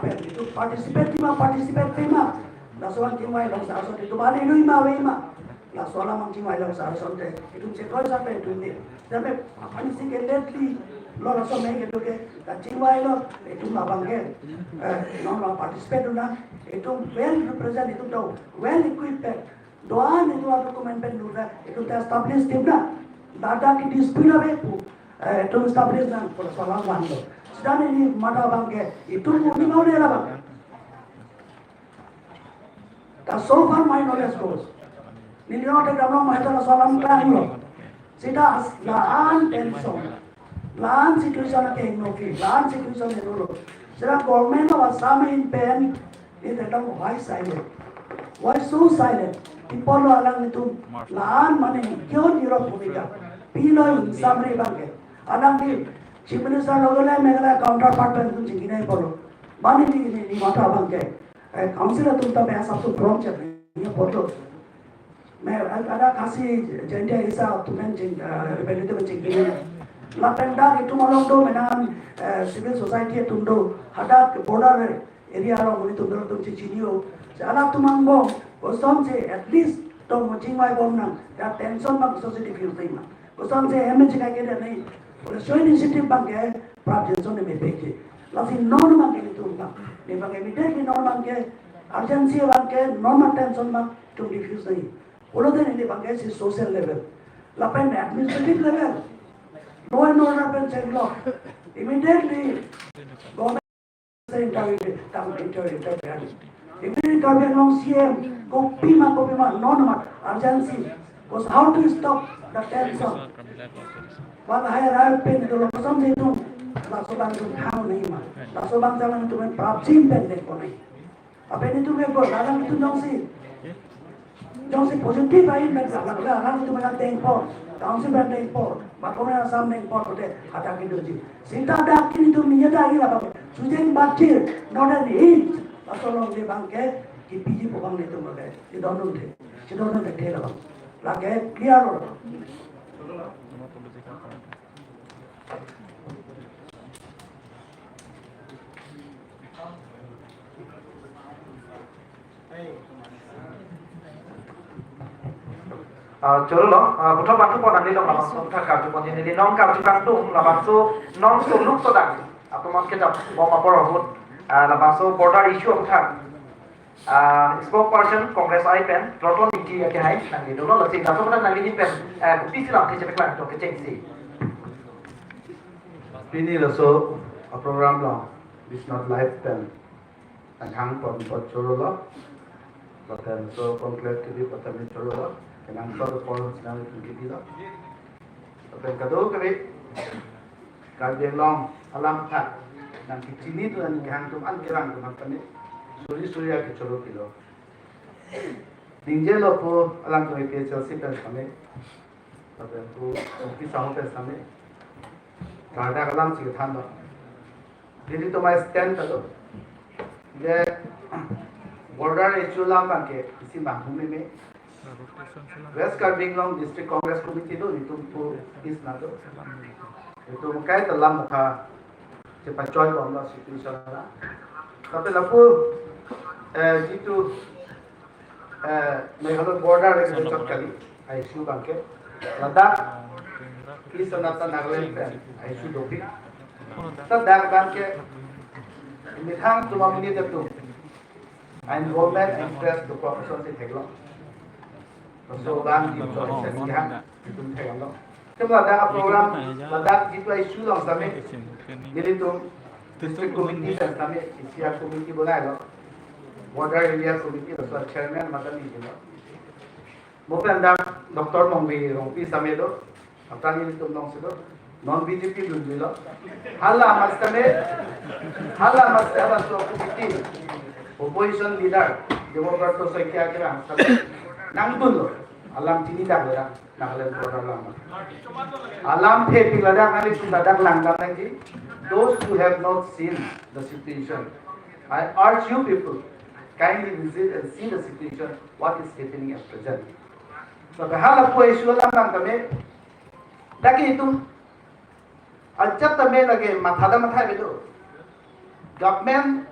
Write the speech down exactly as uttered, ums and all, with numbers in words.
Itum participate tema, participate tema. Laso an chingvai long sa ason itum ani lui ma ve ma. Laso alam an chingvai long sa ason te itum chekoi sa pe itum ni. Tapi apa ni sing ke lately lo laso meng itu ke ta chingvai lo itum abang ke. Eh, non lo participate na itum well represent, itum do well equipped. Do-an itum a-document pen dura, itum ta establish tim na. Ladak ke dispute ave pu, eh, itum establish nang pu laso alam van do. Sita neli matha abang ke, itum uni mau ne la abang. Ta so far my knowledge goes. Neli no te damlong mai ta laso alam klang lo. Sita la-an tension, la-an situation ke ingnoki, la-an situation ingno lo. Sita government of Assam in pen, ni te dam, why silent? Why so silent? People lo alanglitum la-an mane kyon Europe bhumika pilo in summary abang ke. Alangli Chief Minister lo le Meghalaya counterpart pen itum chingki nai polo. Mane ni ni ni matha abang ke. Eh, council atum ta me asap tu from chet ni poto. Me ada Khasi Jaintia Hisa atum pen ching, eh, pen itum chingki nai. Lapen dak itum along do menang, eh, civil society atum do. Hadak border area along itum do, itum chingki nai. Si alangtum angbong, kosonsi at least to mo chingvai bom nang. Ya tension abang kosonsi diffuse ma. Kosonsi M H K ke ni. Kosonsi initiative abang ke prap tension ni mepik ke. Lasi non abang ke itum abang. Ni abang ke immediately non abang ke urgency abang ke non ma tension abang itum diffuse nai. Pulote ni abang ke si social level. Lapen administrative level. Law and order pen check lo. Immediately government se interview, tam interview, interview. Immediately Karbi Anglong C M, kopi ma, kopi ma, non ma, urgency. Because how to stop the tension? Bang hai rai pen itu lo kosonsi itum. Laso abang itum khang nai ma. Laso abang jalan itum pen prap chim pen dengpo nai. Apen itum ke go, alanglitum jongsi, jongsi positive ahin pen sa, alanglitum pen dengpo, council pen dengpo, ba government Assam dengpo, kote hadak ke doji. Sita dak ke itum ni ya dak ila abang. Sujeng bachir, not an inch. Laso along le abang ke, kipiji pu abanglitum le. Si don un the. Si don un the la abang. Lake clear lo. Ah, choro lo, ah, puthot bangthu pon ani lo, ah, puthot karju pon ani, non karju kangtung, labangso non soluk to dak, atum an kedap bom apor ahut, ah, labangso border issue aphuthak. Ah, spokesperson Congress I pen, Ratan Engti akehai, nangli dolo, lasi laso pen nangli pen, eh, kopi si lamthe chepeklang to kechengsi. Pini laso a program lo, Biswanath Live pen, nanghang pon pon choro lo, lapen laso conclave kebi pon tame choro lo, kenang pon pon sinang pen kebi lo. Lapen kadokave, Karbi Anglong alamthe nangkechini tu nangkehang atum an kevang atum an tame suri suri ake choro pilo. Ningje lo pu alangtum A P H L C pen same, lapen pu office ahok pen same. Kardak alam si than lo. Nelitum a stand ta lo. Je border issue alam abang ke isi bang hum me. West Karbi Anglong District Congress Committee do, itum pu is na do. Itum kaita alam mukha chepachoi bom lo situation na. Tapi lapu, eh, jitu, eh, Meghalaya border regulation kali, a issue abang ke. Ladak, East Sonata Nagaland pen, a issue dopik. Ta dak abang ke, methang atum amonit atum a involvement, interest dokok asonsi theklong. Laso abang di project ya, itum theklong. Kema ladak program, ladak jitu a issue along same, nelitum district committee pen same, isi a committee bonai lo. Border area committee, laso chairman mata ni lo. Mo pen dak Doctor Mongvi Rongpi same do, aphrang nelitum alongsi do, non B J P dunjui lo. Hala amat same, hala amat same, hala so committee, opposition leader, Debabrata Saikia kevang same nangdun lo. Alam chini dak lo dak, Nagaland border alam. Alamthe pik ladak, nelitum ladak langdam nangji. Those who have not seen the situation, I urge you people, kindly visit and see the situation, what is happening at present. So, hala pu issue alam abang tame, dak itum, ajat tame lake matha ta matha bedo. Government